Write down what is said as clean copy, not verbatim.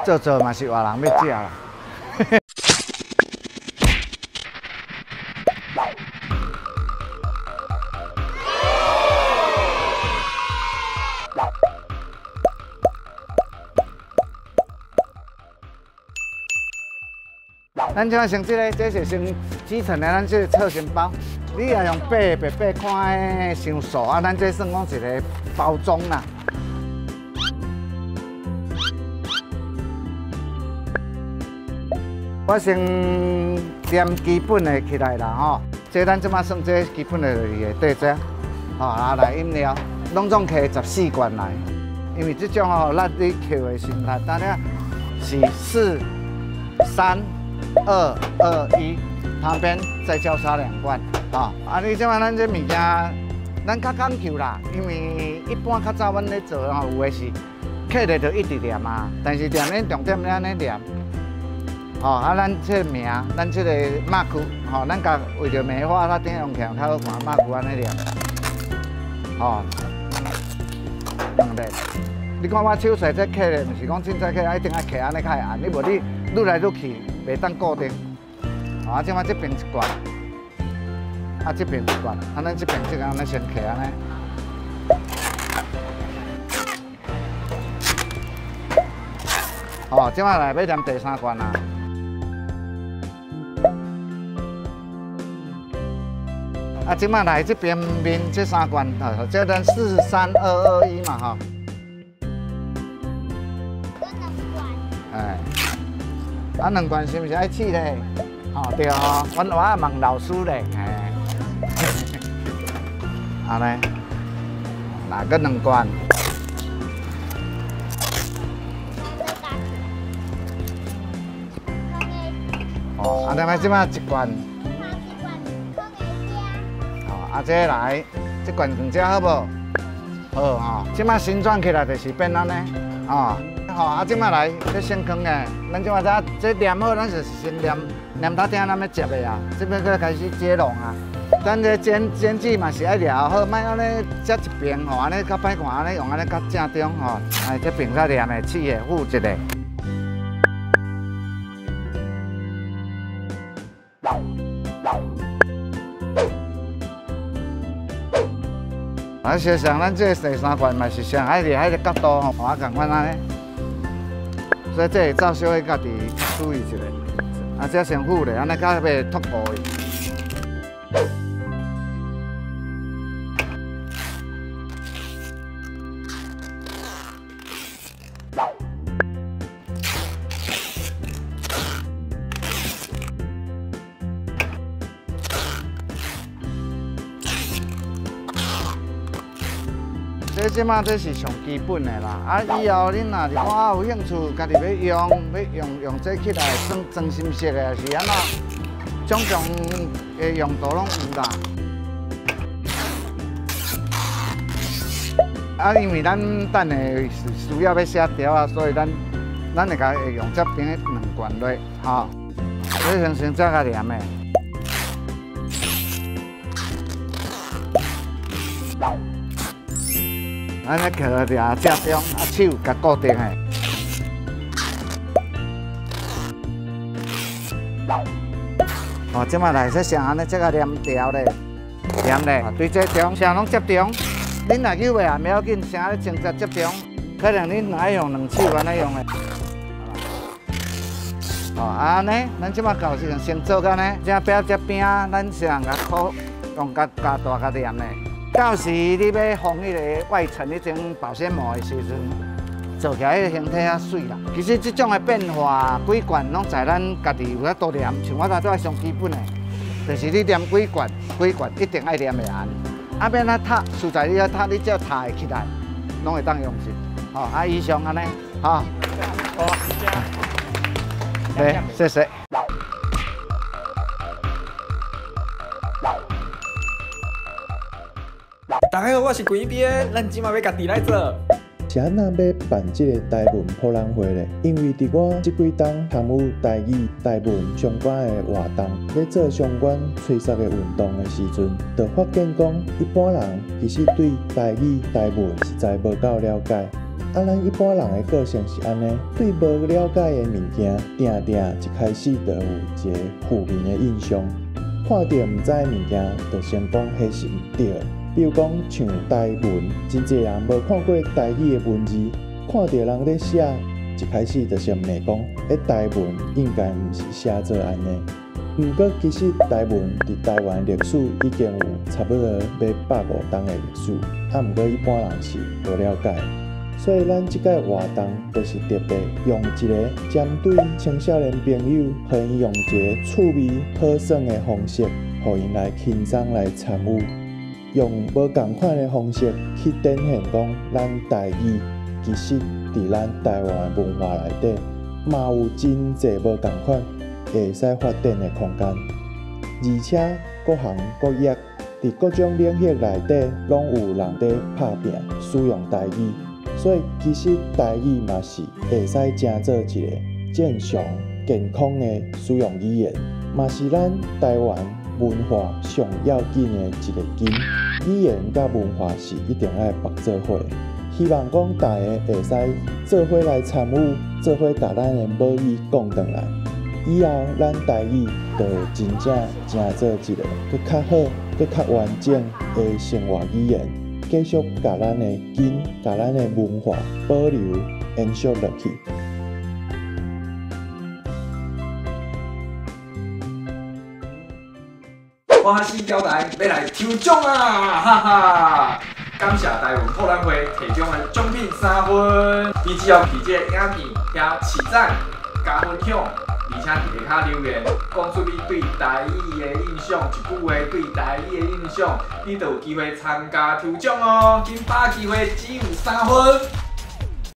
做做嘛是活人欲食啦。咱這先這个，這是先基層的，咱這个側心包。你若用白白白看，傷素啊，咱這算講一个包裝啦。我先黏基本的起來啦吼，這咱這馬算這基本的就是會綴這，吼啊來飲料，攏總摕14罐來，因為這種吼，咱你扣的心態，當了是四三二二一，旁邊再交叉兩罐，啊！啊，你這馬咱這物件，咱較講究啦，因為一般較早阮咧做吼，有的是客人就一直念啊，但是念咱重點咧按呢念，吼啊，咱這個名，咱這個馬區，吼，咱共為著美化，它頂用起來較好看，馬區按呢念，吼，兩個，你看我手勢這客人，毋是講凊彩客人一定愛客按呢較會按，你無你愈來愈去。袂當固定，啊，這馬這邊一罐，啊，這邊一罐，啊，咱這邊這個按呢先徛按呢。哦，這馬來欲念第三罐啊。啊，這馬來這邊面這三罐，這咱四三二二一嘛，吼。哎。啊，兩罐是毋是愛試咧？吼對吼，阮我愛問老師咧，嘿。按呢，來閣兩罐。哦，啊，你們這擺一罐。哦，啊，這來，這罐放這好無？好吼，這擺旋轉起來就是變按呢，哦。吼，啊，這擺來，這先囥的，咱這擺這這黏好，咱就是先黏黏到鼎，咱欲接的啊，這擺閣開始接龍啊。咱這煎煎煮嘛是愛掠好，莫按呢這一邊吼，按呢較歹看，按呢用按呢較正中吼。哎，這邊才黏的，試的，付一個。啊，事實上，咱這第三罐嘛是上愛掠彼个角度吼，我仝款按呢。所以這會走小可家己注意一下，啊，這先付咧，按呢較袂脫糊去。這這馬這是上基本的啦，啊，以後恁若是講啊有興趣，家己欲用，欲用用這起來裝裝心色的，抑是按怎，種種的用途攏有啦。啊，因為咱等下是需要欲寫條啊，所以咱咱會共會用這邊的兩罐落，吼，這先先這較黏的。按呢徛掠正中，啊手共固定的。哦，這馬來說先按呢，這个黏條咧，黏咧，對這中，啥攏接中。恁若扭袂也袂要緊，啥咧正接接中，可能恁愛用兩手按呢用的。哦，按呢，咱這馬到時陣先做到呢，這邊這邊，咱先共箍用較加大較黏的。到時你欲封彼個外層彼種保鮮膜的時陣，做起來彼個形體較媠啦。其實這種的變化幾罐攏在咱家己有法度黏，像我頭拄仔上基本的，就是你黏幾罐，幾罐一定愛黏會絚。啊，欲按怎踢，實在你愛踢，你只要踢會起來，攏會當用是。吼，啊，以上按呢，吼。好，對，謝謝。大家好，我是桂編，咱這馬欲家己來做。是按怎欲辦這个台文博覽會咧？因為佇我這幾冬參與台語、台文相關的活動，咧做相關吹捒的運動的時陣，就發現講一般人其實對台語、台文實在無夠了解。啊，咱一般人的個性是按呢，對無了解的物件，定定一開始就有一个負面的印象。看著毋知的物件，就先講彼是毋對的。比如講像台文，真濟人無看過台語的文字，看著人咧寫，一開始就先罵講，彼台文應該毋是寫做按呢。毋過其實台文佇台灣歷史已經有差不多欲150冬的歷史，啊，毋過一般人是無了解。所以咱這擺活動就是特別用一个針對青少年朋友，予𪜶用一个趣味好耍的方式，予𪜶來輕鬆來參與，用無仝款的方式去展現講，咱台語其實佇咱台灣文化內底，嘛有真濟無仝款會使發展的空間，而且各行各業佇各種領域內底，攏有人佇拍拚使用台語。所以其實台語嘛是會使成做一个正常健康的使用語言，嘛是咱台灣文化上要緊的一个根。語言佮文化是一定愛縛做伙。希望講大家會使做伙來參與，做伙共咱的母語講轉來。以後咱台語就會真正成做一个閣較好、閣較完整的生活語言。繼續共咱的根、共咱的文化保留、延續落去。歡喜交代，欲來抽獎啊！哈哈！感謝台文博覽會提供的獎品3份，你只要佇這個影片遐起讚、加分享，而且佇下跤留言，講出你對台語的印象，一句話對台語的印象，你就有機會參加抽獎哦！緊把握機會，只有3份。